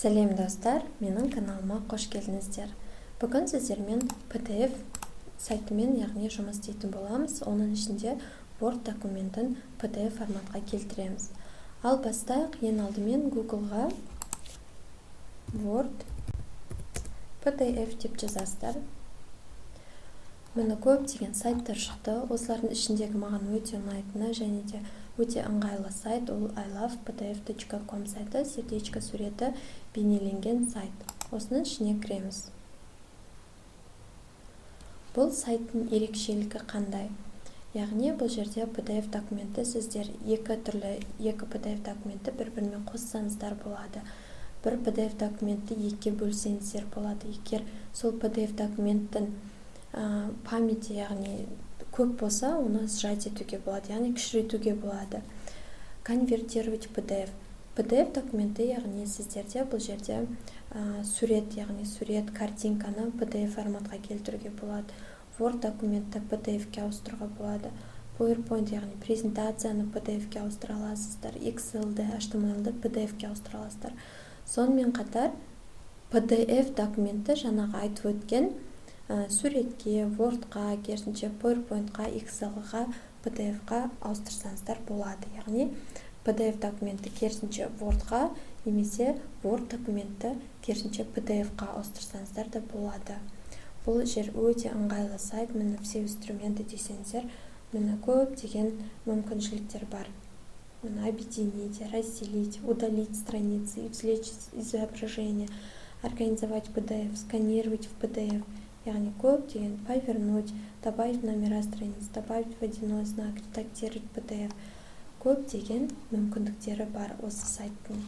Сәлем, достар! Менің каналыма қош келдіңіздер. Бүгін сіздермен PDF сайтымен, яғни жұмыс істейтін боламыз. Оның ішінде Word документін PDF форматқа келтіреміз. Ал бастайық. Ең алдымен Googleға Word PDF деп жазасыздар. Міне, көптеген сайттар шықты. Осылардың ішіндегі маған өте ұнайтыны және де өте ыңғайлы сайт ол ilovepdf.com сайты, сердечко суреті бейнеленген сайт. Осының ішіне кіреміз. Бұл сайттың ерекшелігі қандай? Яғни бұл жерде PDF документті сіздер екі түрлі, екі PDF документті бір-бірімен қоссаңыздар болады. Бір PDF документті екіге бөлсеңіздер болады. Егер сол PDF документтің памяти, яғни көп болса, оны сжать етуге болады, яғни кішірейтуге болады. Конвертировать PDF. PDF документі, яғни сіздерде бұл жерде сурет, яғни сурет, картинканы PDF форматқа келтіруге болады. Word документті PDF-ке ауыстыруға болады. PowerPoint, яғни презентацияны PDF-ке ауыстыра аласыздар. Excel-ді, HTML-ді PDF-ке ауыстыра аласыздар. Сонымен қатар PDF документті жаңағы айтып өткен суретке, Word-қа, керісінше PowerPoint-қа, Excel-ға, PDF-қа ауыстырсаңыздар болады. Яғни PDF документті керісінше Word-қа немесе Word документті керісінше PDF-қа ауыстырсаңыздар да болады. Бұл жер өте ыңғайлы сайт. Міне, все инструменты десеңіздер, міне, көптеген мүмкіншіліктер бар. Міне, объединить, разделить, удалить страницы, извлечь изображение, организовать PDF, сканировать в PDF, яғни көптеген, повернуть, добавить номера страниц, добавить водяной знак, редактировать PDF, көптеген мүмкіндіктері бар осы сайттың.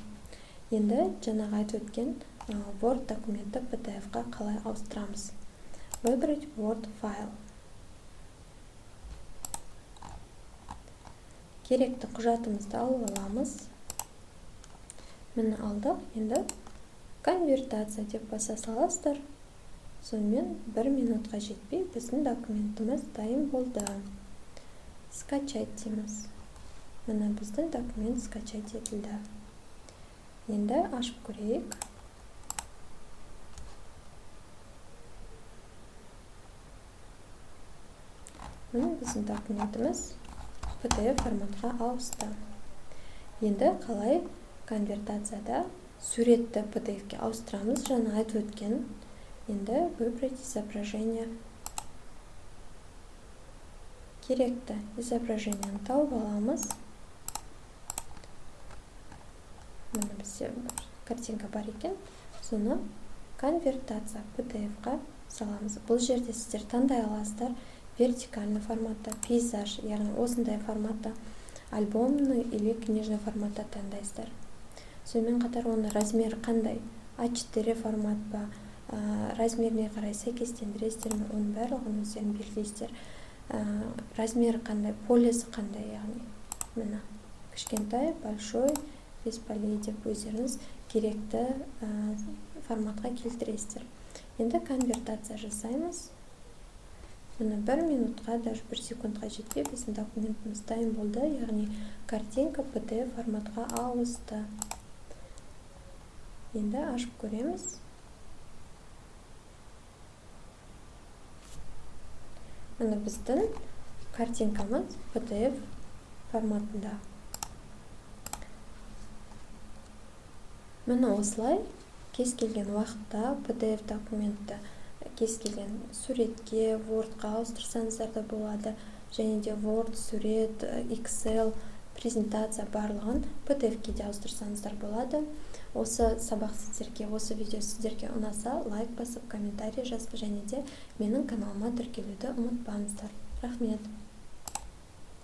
Енді жаңағы айтып өткен Word документті PDF-қа қалай ауыстырамыз? Выбрать Word файл. Керекті құжатымызды алып аламыз. Міне, алдық. Енді конвертация деп баса саласыздар. Сонымен бір минутқа жетпей біздің документіміз дайын болды. Скачать дейміз. Міне, біздің документ скачать етілді. Енді ашып көрейік. Міне, біздің документіміз PDF форматқа ауысты. Енді қалай конвертацияда суретті PDF-ке ауыстырамыз? Жаңа айтып өткен. Енді выбрать изображение, керекті изображениені тауып аламыз. Міне, бізде картинка бар екен, соны конвертация PDF-қа саламыз. Бұл жерде сіздер таңдай аласыздар: вертикальный форматта, пейзаж, яғни осындай форматта, альбомный или книжный форматта таңдайсыздар. Сонымен қатар оның размері қандай, А4 формат па, размеріне қарай сәйкестендіресіздер ме, оның барлығын өздерің белгілейсіздер. Размері қандай, полесі қандай, яғни міне, кішкентай, большой, без полей деп өздеріңіз керекті форматқа келтіресіздер. Енді конвертация жасаймыз. Міне, бір минутқа, даже бір секундқа жетпей біздің документіміз дайын болды, яғни картинка PDF форматқа ауысты. Енді ашып көреміз. Міне, біздің картинкамыз PDF форматында. Міне, осылай кез келген уақытта PDF документті кез келген суретке, Word-қа ауыстырсаңыздар да болады және де Word, сурет, Excel, презентация, барлығын PDF-ке де ауыстырсаңыздар болады. Осы сабақ сіздерге, осы видео сіздерге ұнаса, лайк басып, комментарий жазып және де менің каналыма тіркелуді ұмытпаңыздар. Рахмет.